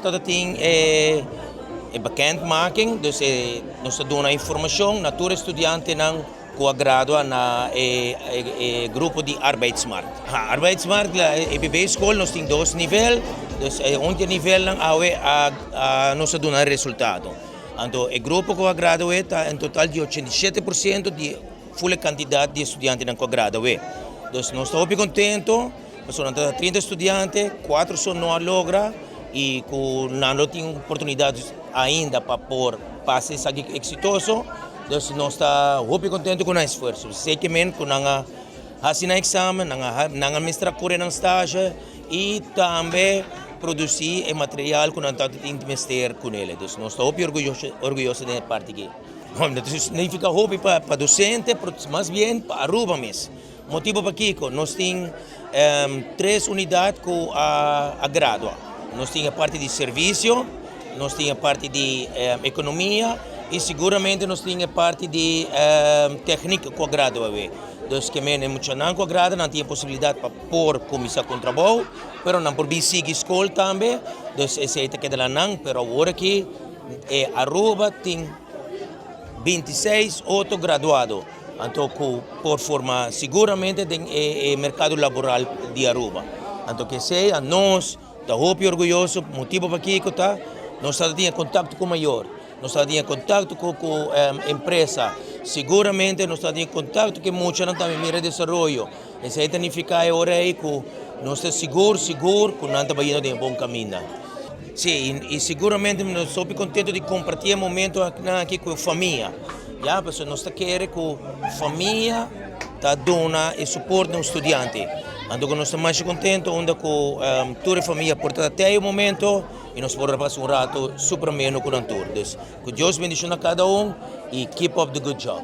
Tabatin e e bekendmaking, dus e nos ta duna informacion na tur estudiantenan cu a gradua na e e grupo di arbeidsmarkt. Ha, arbeidsmarkt, EPB school nos tin dos nivel, dus e un di e nivelnan awe a a nos a duna resultado. Anto e grupo cu a gradua ta en total di 87% di full e cantidad di estudiantenan cu a gradua. Dus nos ta hopi contento. Pasobra nan ta 30 studiante, 4 so no a logra y cu nan lo tin oportunidad ainda pa por pasa esaki exitoso. Dus nos ta hopi contento cu nan esfuerzo. Zekermente cu nan a haci nan examen, nan a nan a mester a core nan stage y tambe produci e material cu nan ta tin mester cu nele. Dus nos ta hopi orguyoso orguyoso den e parti aki. Significa hopi pa docente, pero mas bien pa Aruba mes. Motibo pakiko? Nos tin tres unidad cu a gradua. Nos tin e parti di servicio, nos tin e parti di economia y seguramente nos tin e parti di techniek cu a gradua awe. Dus ke men e muchanan cu a gradua nan tin e posibilidad pa por cuminsa cu un trabou, pero nan por bin sigui scol tambe. Dus esey ta keda na nan, pero awor aki e Aruba tin 26 otro graduado. Anto cu por forma siguramente den e mercado laboral di Aruba. Anto ke esey a nos ta hopi orguyoso, motibo pakico ta nos ta tin e contacto cu mayor, nos ta tin e contacto cu empresa, siguramente nos ta tin e contacto cu e muchanan tambe mira e desaroyo. Esey ta nifica e ora ey cu nos ta sigur sigur cu nan ta bayendo den e bon caminda. Si, y siguramente nos hopi contento di comparti e momento aki cu e famia. Ya, pasobra nos ta kere cu famia ta duna e support na un studiante. Anto cu nos ta masha contento unda cu tur e famia por ta te e momento y nos por a pasa un rato super ameno cu nan tur. Dus, cu Dios bendiciona cada un y keep up the good job.